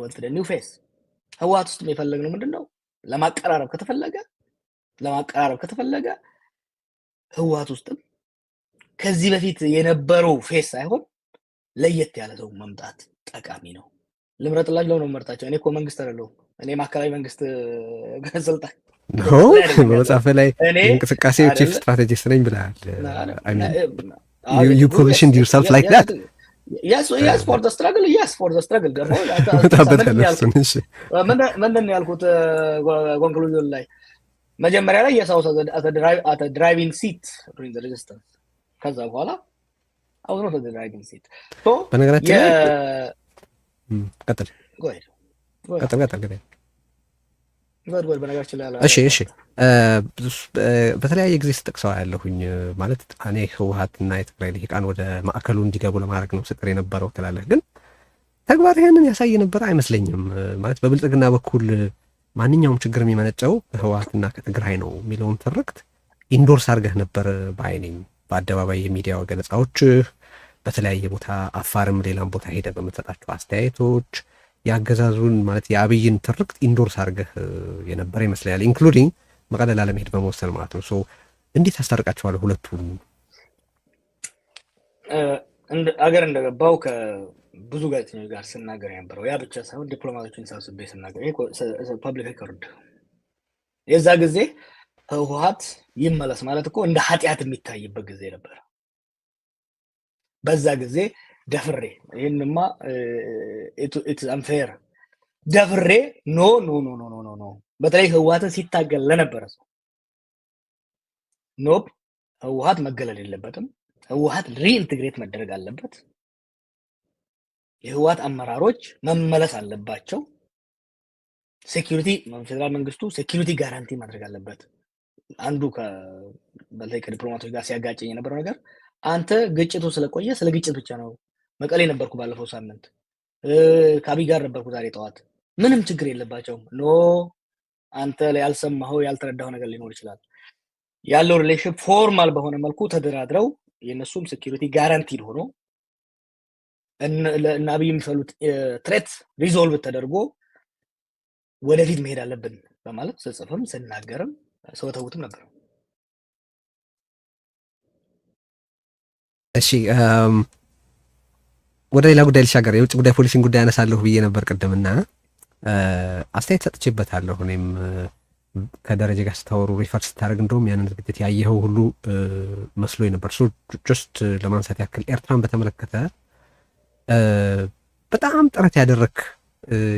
Wanted new face። ህወሓት ውስጥ የፈለግነው ምንድን ነው? ለማቀራረብ ከተፈለገ ህወሓት ውስጥም ከዚህ በፊት የነበረው face ሳይሆን ለየት ያለ ሰው መምጣት ጠቃሚ ነው። ልምረጥላቸው ነው መርጣቸው። እኔ እኮ መንግስት አይደለሁም። እኔ ማዕከላዊ መንግስት ስልጣን በመጽሐፍ ላይ የእንቅስቃሴ chief strategist ነኝ ብለሃል። You positioned yourself like that. Yes, for the struggle. Yes, for the struggle። ደግሞ ምንድን ነው ያልኩት conclusion ላይ? መጀመሪያ ላይ የሰው driving seat during the resistance፣ ከዛ በኋላ I was not driving seat። በነገራችን ላይ፣ ቀጥል ቀጥል ቀጥል ቀጥል። በነገራችን ላይ እሺ፣ በተለያየ ጊዜ ስጠቅሰው ያለሁኝ ማለት እኔ ህወሀትና የትግራይ ልሂቃን ወደ ማዕከሉ እንዲገቡ ለማድረግ ነው ስጥር የነበረው ትላለህ፣ ግን ተግባር ይህንን ያሳይ የነበረ አይመስለኝም። ማለት በብልጽግና በኩል ማንኛውም ችግር የሚመነጨው ከህወሀትና ከትግራይ ነው የሚለውን ትርክት endorse አድርገህ ነበር ባይ ነኝ። በአደባባይ የሚዲያ ገለጻዎችህ፣ በተለያየ ቦታ አፋርም ሌላም ቦታ ሄደህ በምትሰጣቸው አስተያየቶች የአገዛዙን ማለት የአብይን ትርክት endorse አድርገህ የነበረ ይመስለኛል። Including መቀለ ላለመሄድ በመወሰን ማለት ነው። So እንዴት ታስታርቃቸዋለህ ሁለቱን? አገር እንደገባው ከብዙ ጋዜጠኞች ጋር ስናገር የነበረው ያ ብቻ ሳይሆን ዲፕሎማቶችን ሰብስቤ ስናገር፣ public record፣ የዛ ጊዜ ህወሀት ይመለስ ማለት እኮ እንደ ኃጢአት የሚታይበት ጊዜ ነበር። በዛ ጊዜ ደፍሬ ይህንማ it's unfair፣ ደፍሬ no, no, no, no, no, no፣ በተለይ ህወሀትን ሲታገል ለነበረ ሰው nope፣ ህወሀት መገለል የለበትም። ህወሀት reintegrate መደረግ አለበት። የህወሀት አመራሮች መመለስ አለባቸው። Security፣ ፌዴራል መንግስቱ security guarantee ማድረግ አለበት። አንዱ በተለይ ከዲፕሎማቶች ጋር ሲያጋጨኝ የነበረው ነገር አንተ ግጭቱ ስለቆየ ስለ ግጭት ብቻ ነው። መቀሌ ነበርኩ ባለፈው ሳምንት፣ ከአብይ ጋር ነበርኩ ዛሬ ጠዋት። ምንም ችግር የለባቸውም። No፣ አንተ ያልሰማኸው ያልተረዳኸው ነገር ሊኖር ይችላል። ያለው relation formal በሆነ መልኩ ተደራድረው የእነሱም security guaranteed ሆኖ እነ አብይ የሚፈሉት threat resolve ተደርጎ ወደፊት መሄድ አለብን በማለት ስጽፍም ስናገርም ስወተውትም ነበር። እሺ፣ ወደ ሌላ ጉዳይ ልሻገር። የውጭ ጉዳይ ፖሊሲን ጉዳይ አነሳለሁ ብዬ ነበር ቅድምና አስተያየት ሰጥቼበታለሁ። እኔም ከደረጀ ጋር ስታወሩ refer ስታደርግ እንደውም ያንን ዝግጅት ያየኸው ሁሉ መስሎ ነበር። Just ለማንሳት ያክል ኤርትራን በተመለከተ በጣም ጥረት ያደረክ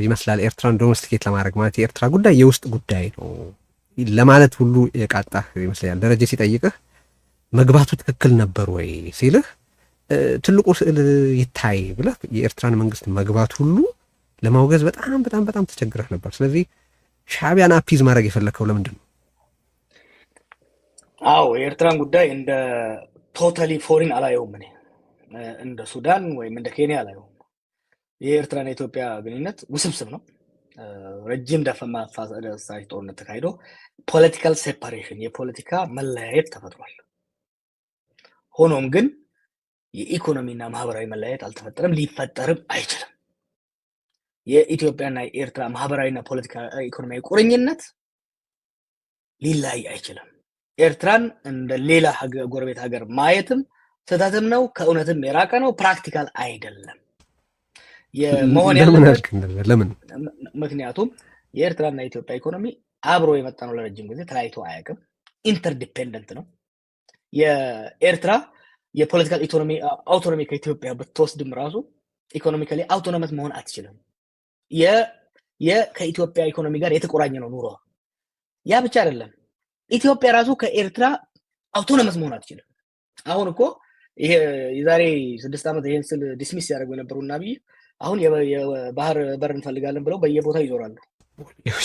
ይመስላል። ኤርትራን domesticate ለማድረግ፣ ማለት የኤርትራ ጉዳይ የውስጥ ጉዳይ ነው ለማለት ሁሉ የቃጣህ ይመስለኛል። ደረጀ ሲጠይቅህ መግባቱ ትክክል ነበር ወይ ሲልህ ትልቁ ስዕል ይታይ ብለህ የኤርትራን መንግስት መግባት ሁሉ ለማውገዝ በጣም በጣም በጣም ተቸግረህ ነበር። ስለዚህ ሻዕቢያን appease ማድረግ የፈለግከው ለምንድን ነው? አዎ፣ የኤርትራን ጉዳይ እንደ totally foreign አላየውም። እኔ እንደ ሱዳን ወይም እንደ ኬንያ አላየውም። የኤርትራና የኢትዮጵያ ግንኙነት ውስብስብ ነው። ረጅም ደም አፋሳሽ ጦርነት ተካሂዶ political separation፣ የፖለቲካ መለያየት ተፈጥሯል። ሆኖም ግን የኢኮኖሚና ማህበራዊ መለያየት አልተፈጠረም፣ ሊፈጠርም አይችልም። የኢትዮጵያና የኤርትራ ማህበራዊና ፖለቲካ ኢኮኖሚያዊ ቁርኝነት ሊለያይ አይችልም። ኤርትራን እንደ ሌላ ጎረቤት ሀገር ማየትም ስህተትም ነው፣ ከእውነትም የራቀ ነው፣ practical አይደለም። መሆን ያለበት ለምን? ምክንያቱም የኤርትራና የኢትዮጵያ ኢኮኖሚ አብሮ የመጣ ነው፣ ለረጅም ጊዜ ተለያይቶ አያውቅም። Interdependent ነው። የኤርትራ የ political autonomy ከኢትዮጵያ ብትወስድም ራሱ economically autonomous መሆን አትችልም። ከኢትዮጵያ ኢኮኖሚ ጋር የተቆራኘ ነው ኑሮ። ያ ብቻ አይደለም። ኢትዮጵያ ራሱ ከኤርትራ autonomous መሆን አትችልም። አሁን እኮ ይሄ የዛሬ 6 ዓመት ይሄን ስል dismiss ያደርጉ የነበሩ እና አብይ አሁን የባህር በር እንፈልጋለን ብለው በየቦታው ይዞራሉ።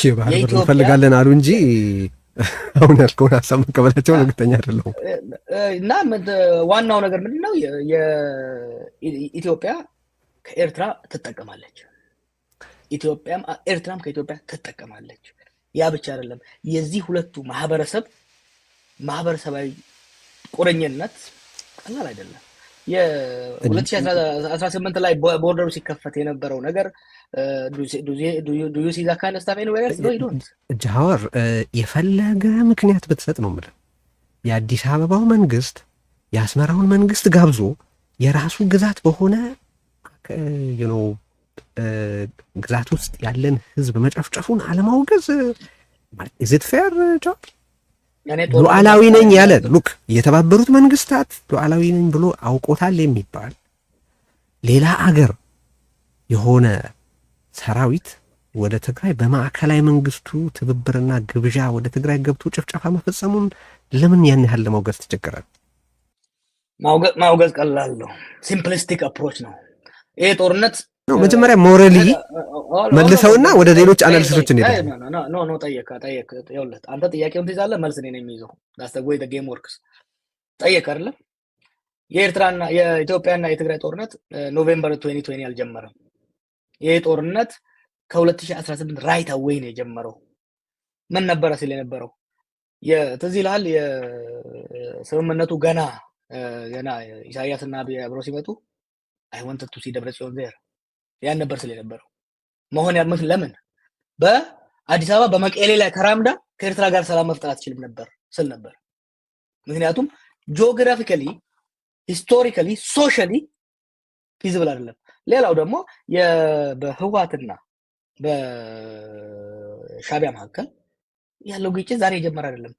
የባህር በር እንፈልጋለን አሉ እንጂ አሁን ያልከውን ሀሳብ መቀበላቸውን እርግጠኛ አይደለሁም። እና ዋናው ነገር ምንድን ነው? ኢትዮጵያ ከኤርትራ ትጠቀማለች። ኢትዮጵያም ኤርትራም ከኢትዮጵያ ትጠቀማለች። ያ ብቻ አይደለም። የዚህ ሁለቱ ማህበረሰብ ማህበረሰባዊ ቁርኝነት ቀላል አይደለም። የ2018 ላይ border ኡ ሲከፈት የነበረው ነገር do you see that kind of stuff anywhere else? No, you don't. ጃዋር፣ የፈለገ ምክንያት ብትሰጥ ነው የምልህ፣ የአዲስ አበባው መንግስት የአስመራውን መንግስት ጋብዞ የራሱ ግዛት በሆነ ግዛት ውስጥ ያለን ህዝብ መጨፍጨፉን አለማውገዝ is it fair ጃዋር? ሉዓላዊ ነኝ ያለ፣ look፣ የተባበሩት መንግስታት ሉዓላዊ ነኝ ብሎ አውቆታል የሚባል ሌላ አገር የሆነ ሰራዊት ወደ ትግራይ በማዕከላዊ መንግስቱ ትብብርና ግብዣ ወደ ትግራይ ገብቶ ጭፍጨፋ መፈጸሙን ለምን ያን ያህል ለማውገዝ ትቸገራል? ማውገዝ ቀላል ነው። Simplistic approach ነው። ይሄ ጦርነት ነው። መጀመሪያ morally መልሰውና ወደ ሌሎች analysis ኦች እንሄዳለን። No, no፣ ጠየቅ ጠየቅ። ይኸውልህ፣ አንተ ጥያቄውን ትይዛለህ፣ መልስ እኔ ነው የሚይዘው። That's the way the game works። ጠየቅ አይደለም? የኤርትራና የኢትዮጵያና የትግራይ ጦርነት November 2020 አልጀመረም። ይሄ ጦርነት ከ2018 right away ነው የጀመረው። ምን ነበረ ሲል የነበረው? ትዝ ይልሃል? የስምምነቱ ገና ገና ኢሳያስ እና አብይ አብረው ሲመጡ "I want to see ደብረጽዮን there" ያን ነበር ስል የነበረው። መሆን ያመት ለምን በአዲስ አበባ በመቀሌ ላይ ተራምዳ ከኤርትራ ጋር ሰላም መፍጠር አትችልም ነበር ስል ነበር። ምክንያቱም geographically፣ historically፣ socially feasible አይደለም። ሌላው ደግሞ በህወሓትና በሻቢያ መካከል ያለው ግጭት ዛሬ የጀመረ አይደለም።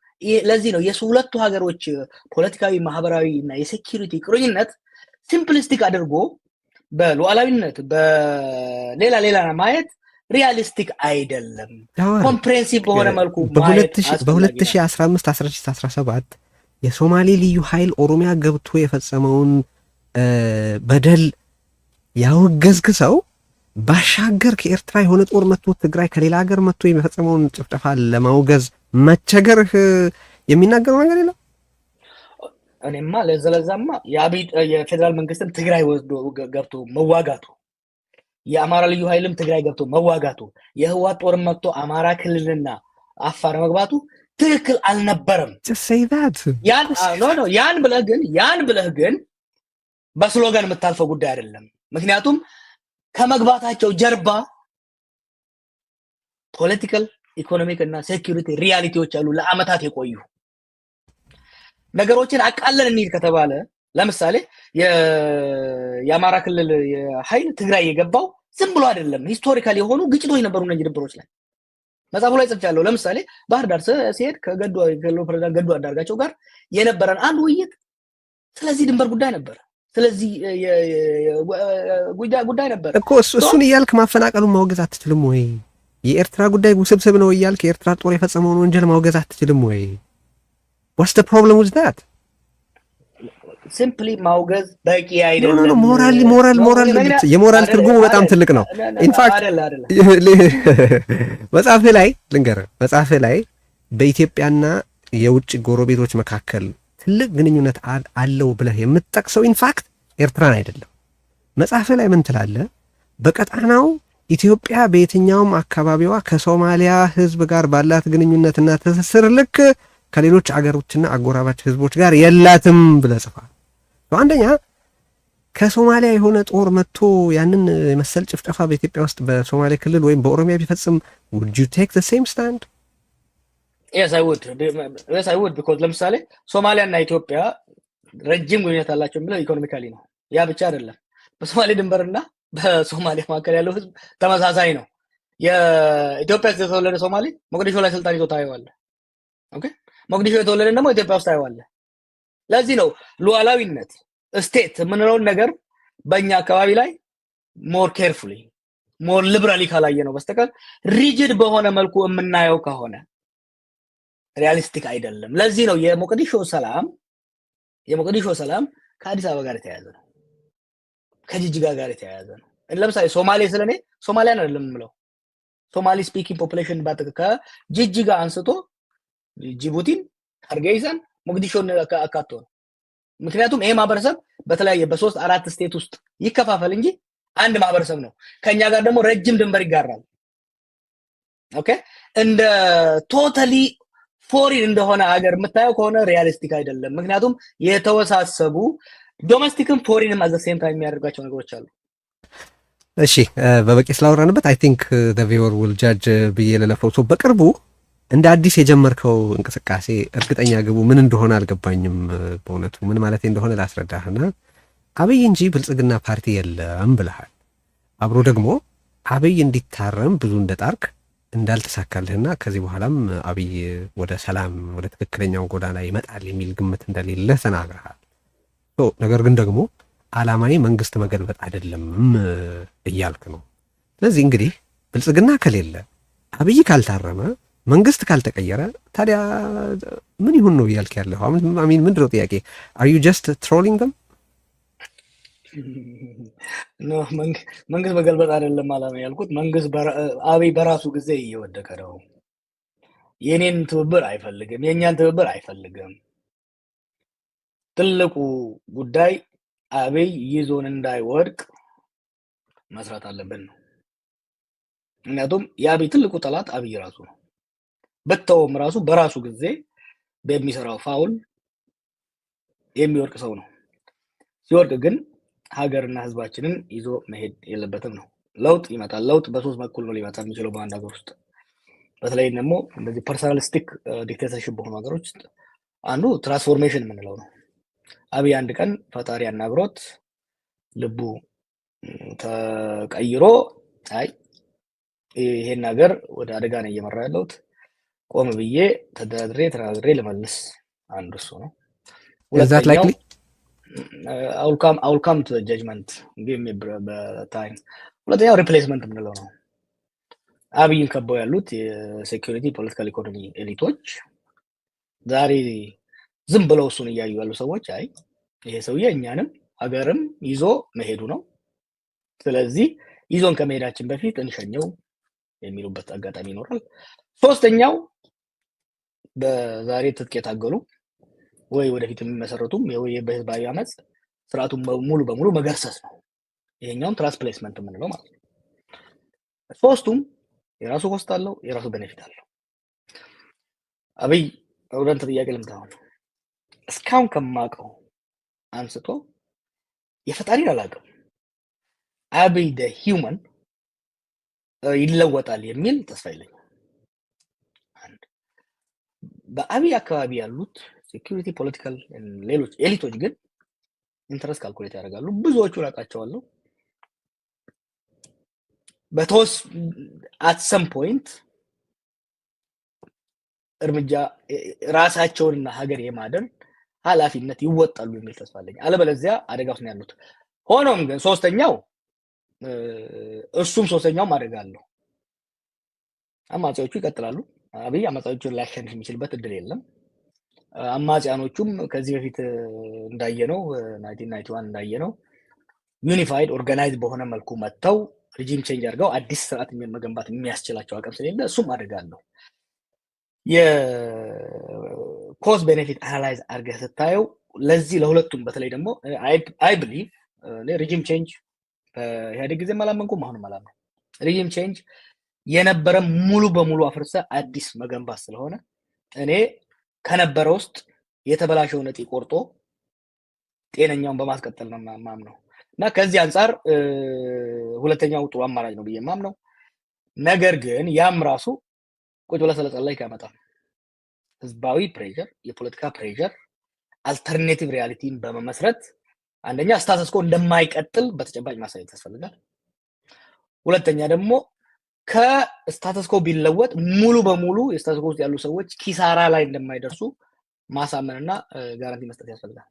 ለዚህ ነው የሁለቱ ሀገሮች ፖለቲካዊ፣ ማህበራዊ እና የ security ቁርኝነት simplistic አድርጎ በሉዓላዊነት በሌላ ሌላ ማየት realistic አይደለም። Comprehensive በሆነ መልኩ ማየት አስፈላጊ ነው። በ2015 16 17 የሶማሌ ልዩ ኃይል ኦሮሚያ ገብቶ የፈጸመውን በደል ያወገዝክ ሰው ባሻገር ከኤርትራ የሆነ ጦር መጥቶ ትግራይ ከሌላ ሀገር መጥቶ የሚፈጸመውን ጭፍጨፋ ለማውገዝ መቸገርህ የሚናገረው ነገር የለም። እኔማ ለዘለዛማ የአብይ የፌዴራል መንግስትም ትግራይ ወስዶ ገብቶ መዋጋቱ፣ የአማራ ልዩ ኃይልም ትግራይ ገብቶ መዋጋቱ፣ የህወሓት ጦርም መጥቶ አማራ ክልልና አፋር መግባቱ ትክክል አልነበረም። Just say that. ያን no, no፣ ያን ብለህ ግን በ slogan የምታልፈው ጉዳይ አይደለም። ምክንያቱም ከመግባታቸው ጀርባ political፣ economic እና security reality ዎች አሉ ለአመታት የቆዩ። ነገሮችን አቃለን እንሂድ ከተባለ ለምሳሌ የአማራ ክልል ኃይል ትግራይ የገባው ዝም ብሎ አይደለም። Historical የሆኑ ግጭቶች ነበሩ እነዚህ ድንበሮች ላይ፣ መጽሐፉ ላይ ጽፌያለሁ። ለምሳሌ ባህር ዳር ሲሄድ ከገዱ ክልሉ ፕሬዝዳንት ገዱ አንዳርጋቸው ጋር የነበረን አንድ ውይይት ስለዚህ ድንበር ጉዳይ ነበር። ስለዚህ ጉዳይ ነበር። እኮ እሱን እያልክ ማፈናቀሉን ማውገዝ አትችልም ወይ? የኤርትራ ጉዳይ ውስብስብ ነው እያልክ የኤርትራ ጦር የፈጸመውን ወንጀል ማውገዝ አትችልም ወይ? What's the problem with that? Simply ማውገዝ በቂ አይደለም። Moral moral moral የሞራል ትርጉሙ በጣም ትልቅ ነው። In fact መጽሐፍህ ላይ ልንገርህ፣ መጽሐፍህ ላይ በኢትዮጵያና የውጭ ጎረቤቶች መካከል ትልቅ ግንኙነት አለው ብለህ የምትጠቅሰው in fact ኤርትራን አይደለም። መጽሐፍህ ላይ ምን ትላለህ? በቀጣናው ኢትዮጵያ በየትኛውም አካባቢዋ ከሶማሊያ ሕዝብ ጋር ባላት ግንኙነትና ትስስር ልክ ከሌሎች አገሮችና አጎራባች ሕዝቦች ጋር የላትም ብለህ ጽፈሃል። አንደኛ ከሶማሊያ የሆነ ጦር መጥቶ ያንን የመሰል ጭፍጨፋ በኢትዮጵያ ውስጥ በሶማሌ ክልል ወይም በኦሮሚያ ቢፈጽም would you take the same stand? Yes, I would. Yes, I would, because ለምሳሌ ሶማሊያ እና ኢትዮጵያ ረጅም ግንኙነት አላቸው የሚለው economically ነው። ያ ብቻ አይደለም። በሶማሌ ድንበርና በሶማሊያ መካከል ያለው ህዝብ ተመሳሳይ ነው። የኢትዮጵያ ውስጥ የተወለደ ሶማሌ ሞቃዲሾ ላይ ስልጣን ይዞ ታየዋለህ። Okay፣ ሞቃዲሾ የተወለደ ደግሞ ኢትዮጵያ ውስጥ ታየዋለህ። ለዚህ ነው ሉዓላዊነት state የምንለውን ነገር በእኛ አካባቢ ላይ more carefully፣ more liberally ካላየነው በስተቀር rigid በሆነ መልኩ የምናየው ከሆነ realistic አይደለም። ለዚህ ነው የሞቃዲሾ ሰላም ከአዲስ አበባ ጋር የተያያዘ ነው፣ ከጅጅጋ ጋር የተያያዘ ነው። ለምሳሌ ሶማሌ ስል እኔ ሶማሊያን አይደለም የምለው፣ Somali speaking population ከጅጅጋ አንስቶ ጅቡቲን፣ ሀርጌይሳን፣ ሞቃዲሾን አካቶ ነው። ምክንያቱም ይሄ ማህበረሰብ በተለያየ በሶስት አራት state ውስጥ ይከፋፈል እንጂ አንድ ማህበረሰብ ነው። ከኛ ጋር ደግሞ ረጅም ድንበር ይጋራል። Okay፣ እንደ totally foreign እንደሆነ ሀገር የምታየው ከሆነ realistic አይደለም። ምክንያቱም የተወሳሰቡ Domestic ም foreign ም at the same time የሚያደርጋቸው ነገሮች አሉ። እሺ፣ በበቂ ስላወራንበት I think the viewer will judge ብዬ ልለፈው። So በቅርቡ እንደ አዲስ የጀመርከው እንቅስቃሴ እርግጠኛ ግቡ ምን እንደሆነ አልገባኝም። በእውነቱ ምን ማለት እንደሆነ ላስረዳህና አብይ እንጂ ብልጽግና ፓርቲ የለም ብለሃል። አብሮ ደግሞ አብይ እንዲታረም ብዙ እንደጣርክ እንዳልተሳካልህና ከዚህ በኋላም አብይ ወደ ሰላም፣ ወደ ትክክለኛው ጎዳና ይመጣል የሚል ግምት እንደሌለህ ተናግረሃል። ነገር ግን ደግሞ ዓላማዬ መንግስት መገልበጥ አይደለምም እያልክ ነው። ስለዚህ እንግዲህ ብልጽግና ከሌለ፣ አብይ ካልታረመ፣ መንግስት ካልተቀየረ ታዲያ ምን ይሁን ነው እያልክ ያለኸው? I mean፣ ምንድን ነው ጥያቄ? Are you just trolling them? መንግስት መገልበጥ አይደለም አላማ ያልኩት። መንግስት አብይ በራሱ ጊዜ እየወደቀ ነው። የኔን ትብብር አይፈልግም፣ የእኛን ትብብር አይፈልግም። ትልቁ ጉዳይ አብይ ይዞን እንዳይወድቅ መስራት አለብን ነው። ምክንያቱም የአብይ ትልቁ ጠላት አብይ ራሱ ነው። ብተውም ራሱ በራሱ ጊዜ በሚሰራው foul የሚወድቅ ሰው ነው። ሲወድቅ ግን ሀገርና ህዝባችንን ይዞ መሄድ የለበትም ነው። ለውጥ ይመጣል። ለውጥ በሶስት በኩል ነው ሊመጣ የሚችለው በአንድ ሀገር ውስጥ፣ በተለይ ደግሞ እንደዚህ personalistic dictatorship በሆኑ ሀገሮች ውስጥ አንዱ transformation የምንለው ነው። አብይ አንድ ቀን ፈጣሪ አናግሮት ልቡ ተቀይሮ አይ ይሄን ሀገር ወደ አደጋ ነው እየመራ ያለሁት፣ ቆም ብዬ ተደራድሬ ተነጋግሬ ልመልስ፣ አንዱ እሱ ነው። Is that likely? I will come to judgment በ time። ሁለተኛው replacement የምንለው ነው። አብይን ከበው ያሉት የ security፣ political፣ economy elite ኦች ዛሬ ዝም ብለው እሱን እያዩ ያሉ ሰዎች አይ ይሄ ሰውዬ እኛንም ሀገርም ይዞ መሄዱ ነው፣ ስለዚህ ይዞን ከመሄዳችን በፊት እንሸኘው የሚሉበት አጋጣሚ ይኖራል። ሶስተኛው በዛሬ ትጥቅ የታገሉ ወይ ወደፊት የሚመሰረቱም ወይ በህዝባዊ አመፅ ስርዓቱን ሙሉ በሙሉ መገርሰስ ነው። ይሄኛውም transplacement የምንለው ማለት ነው። ሶስቱም የራሱ cost አለው፣ የራሱ benefit አለው። አብይ፣ ወደ አንተ ጥያቄ ልምጣ። አሁን እስካሁን ከማውቀው አንስቶ የፈጣሪን አላውቅም፣ አብይ the human ይለወጣል የሚል ተስፋ የለኝም። አንድ በአብይ አካባቢ ያሉት security፣ political፣ ሌሎች elite ኦች ግን interest calculate ያደርጋሉ። ብዙዎቹን አውቃቸዋለሁ። በተወስ at some point እርምጃ ራሳቸውንና ሀገር የማዳን ኃላፊነት ይወጣሉ የሚል ተስፋ አለኝ። አለበለዚያ አደጋ ውስጥ ነው ያሉት። ሆኖም ግን ሶስተኛው እሱም ሶስተኛውም አደጋ አለው። አማጺዎቹ ይቀጥላሉ። አብይ አማጺዎቹን ሊያሸንፍ የሚችልበት እድል የለም። አማጽያኖቹም ከዚህ በፊት እንዳየነው፣ 1991 እንዳየነው unified organized በሆነ መልኩ መጥተው regime change አድርገው አዲስ ስርዓት መገንባት የሚያስችላቸው አቅም ስለሌለ እሱም አደጋ አለው። የ cost benefit analyze አድርገህ ስታየው ለዚህ ለሁለቱም በተለይ ደግሞ I believe regime change በኢህአዴግ ጊዜም አላመንኩም፣ አሁንም አላምንም። Regime change የነበረ ሙሉ በሙሉ አፍርሰ አዲስ መገንባት ስለሆነ እኔ ከነበረ ውስጥ የተበላሸው ነጢ ቆርጦ ጤነኛውን በማስቀጠል ነው ማምነው እና ከዚህ አንጻር ሁለተኛው ጥሩ አማራጭ ነው ብዬ ማምነው። ነገር ግን ያም ራሱ ቁጭ ብለህ ስለጸለይክ ያመጣል። ህዝባዊ pressure፣ የፖለቲካ pressure፣ alternative reality ን በመመስረት አንደኛ status quo እንደማይቀጥል በተጨባጭ ማሳየት ያስፈልጋል። ሁለተኛ ደግሞ ከ status quo ቢለወጥ ሙሉ በሙሉ የ status quo ውስጥ ያሉ ሰዎች ኪሳራ ላይ እንደማይደርሱ ማሳመንና guarantee መስጠት ያስፈልጋል።